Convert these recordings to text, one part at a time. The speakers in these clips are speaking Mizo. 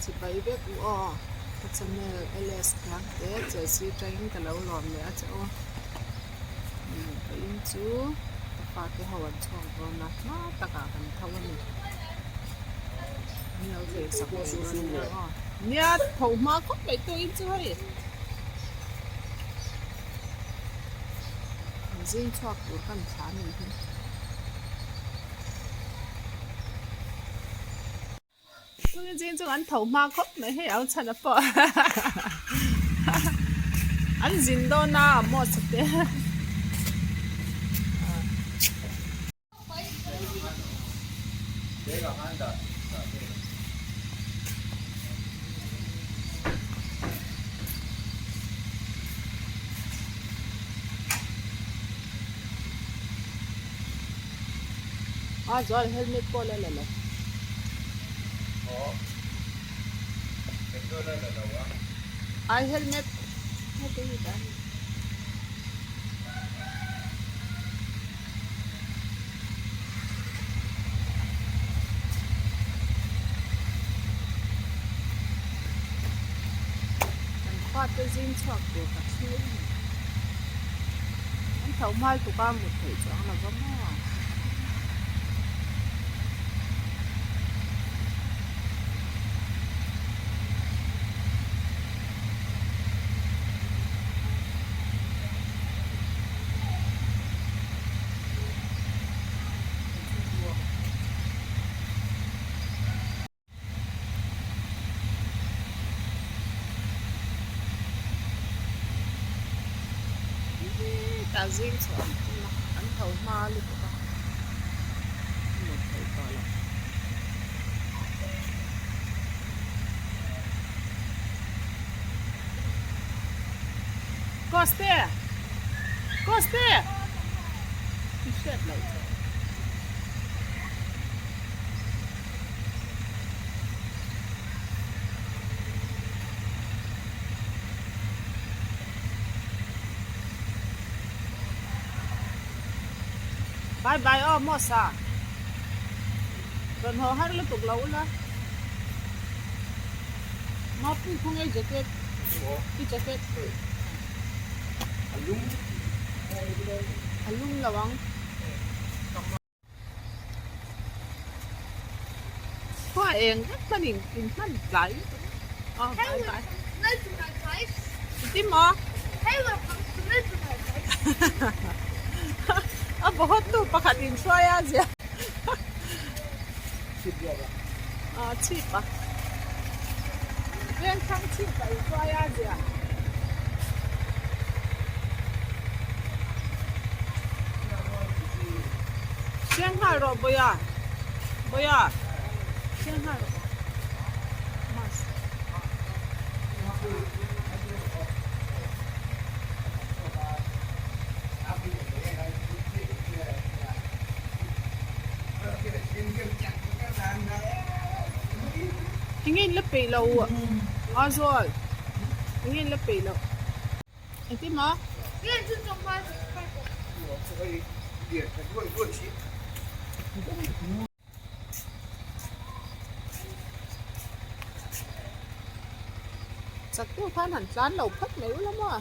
Chibai vek u aw. Ka channel LS thiang te Chelsea atangin ka lo lawm leh a che u. Ka in chu ka fate ho an chhuak dawn a, hma takah kan tho a ni. Min lo thei sak ve dawn nia aw. Nia tho hma khawp mai tu in chu hei. An zing chhuak tur kan thla a nih hi. Chungin zing chu an tho hma khawp mai hei au chhan a pawh an zin dawn a a maw chhe te. A zual helmet pawh la la lo. Ai helmet. Kan fate zing chhuak tur ka thlir a ni. An tho hmal tuk a mut theih chuang lo va maw. Tah zing chhuah an tum a, an tho hma lutuk a, a mut theih tawh lo. Coste! Coste! I hriat loh chu. Bye bye aw Mosa. Rawn haw har lutuk lo ula. Mapui khaw ngei jacket. I jacket. A lum lo ang. Khua eng vek hman in in hman tlai lutuk a aw tlai tlai engtin maw a bawhawt tu pakhat in hruai a zia a chhip a vengthlang chhip a in hruai a zia. Siang nghal rawh Bawia Bawia siang nghal rawh Mas Enge in la peih lo Azual enge in la peih lo. Engtin maw? Chak deuh khan han tlan lo phawt mai ula maw?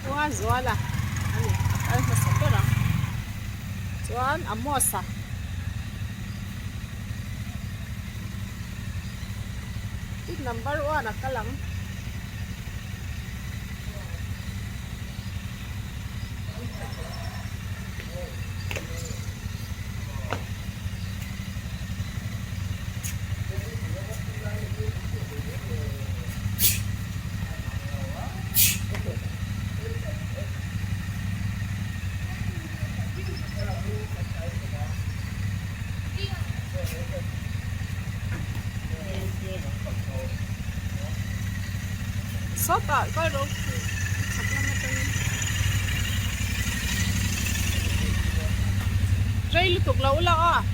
Khua zuala a ni a kal hmasa ber ang chuan a Amos-a tip number one a kal ang. Sawtah kal rawh chhak lam atangin. Rei lutuk lo ula aw.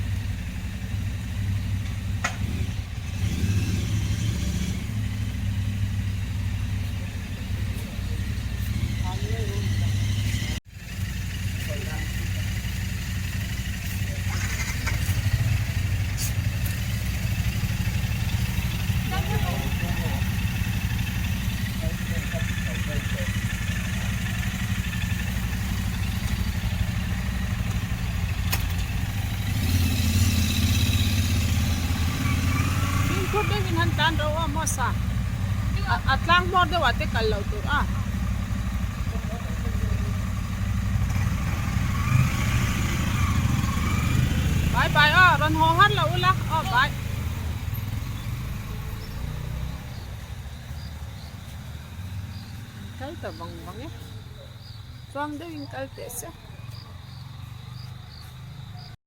Fimkhur deuhin han tan ro a hmasa a tlang hmawr deuhah te kal loh tur a. Bye bye aw rawn haw har lo ula aw bye. Kal ta vang vang e. Chuang deuhin kal teh se.